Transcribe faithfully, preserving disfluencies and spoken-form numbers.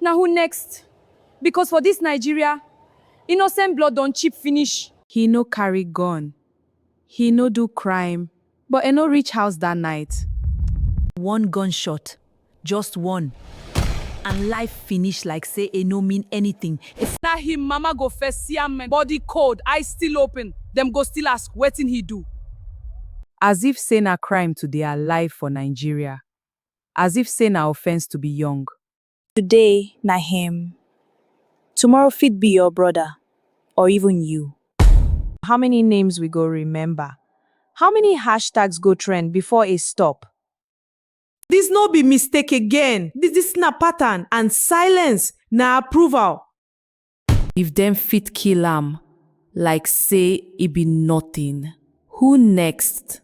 Na who next? Because for this Nigeria, innocent blood don cheap finish. He no carry gun. He no do crime. But e no reach house that night. One gunshot. Just one. And life finish like say e no mean anything. Na him mama go first see am, body cold, eye still open. Dem go still ask wetin he do. As if say na crime to dey alive for Nigeria. As if say na offense to be young. Today na him. Tomorrow fit be your brother or even you. How many names we go remember? How many hashtags go trend before e stop? This no be mistake again. This, this na pattern, and silence na approval. If dem fit kill am like say e be nothing, who next?